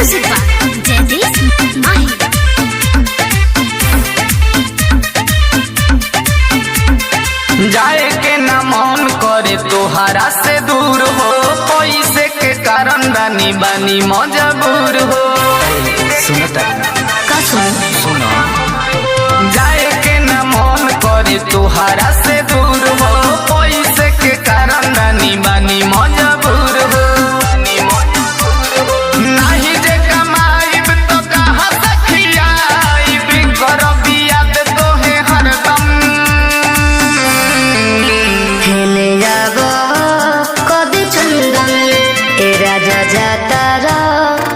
Music by Jaideep Mahi. जाए के ना मन करे तोहरा से दूर हो, पैसे के कारण रानी बानी मजबूर हो। सुनता का सुन? सुनो, जाए के ना मन करे तोहरा से दूर हो, पैसे के कारण रानी बानी मजबूर हो। नाही जे कमाइब तो कहाँ से खियाइब, करब याद तोहे हरदम। हेले जागो कदी चंदन, ए राजा जाता रो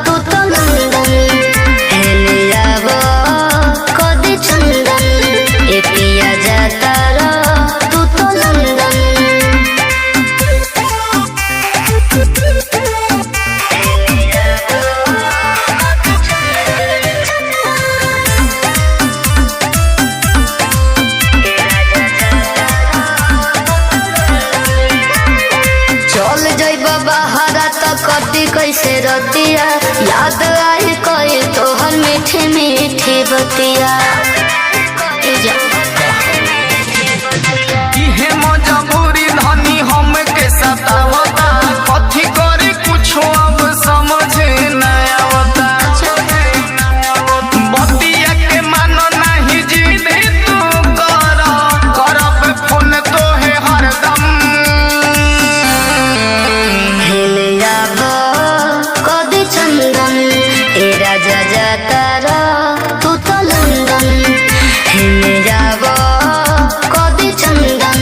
तू तो नंदन। हेले जागो कदी चंदन, ए पिया जाता रो तू तो नंदन। चल जइब बाहरा त कटी कैसे रतिया, याद आई कई तोहर मीठी मीठी बतिया। ए जा। इहे मजबूरी धनी हमके सतावता, कथी करी कुछो अब समझ न आवता। बतिया के मानो नाही जिद तू कर, करब फोन तोहे हरदम। हेले जाबो कदी चंदन, ए राजा जाता रो तू तो लंदन। हेले जाबो कदी चंदन,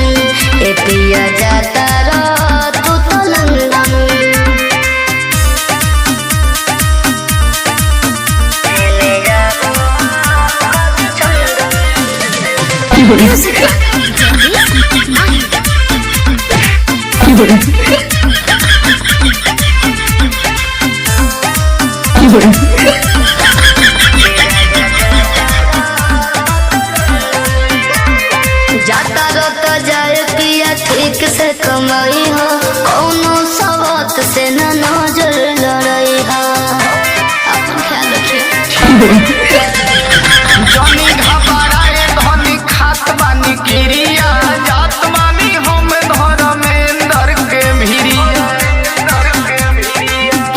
ए पिया जाता रो तू तो लंदन। हेले जाबो कदी चंदन। Music by Jaideep Mahi. जाता रत जाए पिया ठीक से कमाई हो, कौनो सवत से न नजर लड़ई हो। अपन ख्याल रखियो। जनी घबराए धनी खात बानी किरिया, जात बानी हम धर्मेंद्र के भिरिया।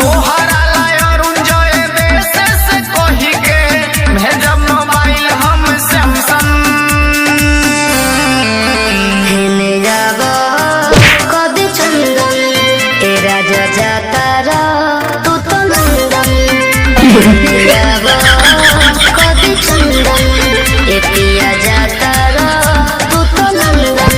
तोहरा लाय अरुण जय देश से कही के भेजब मोबाइल हम सैमसंग। हेले जाबो कदी चंदन, ए राजा जाता रो तू तो नंदन। हेले जाबो कदी चंदन, ए पिया जाता रो तू तो नंदन।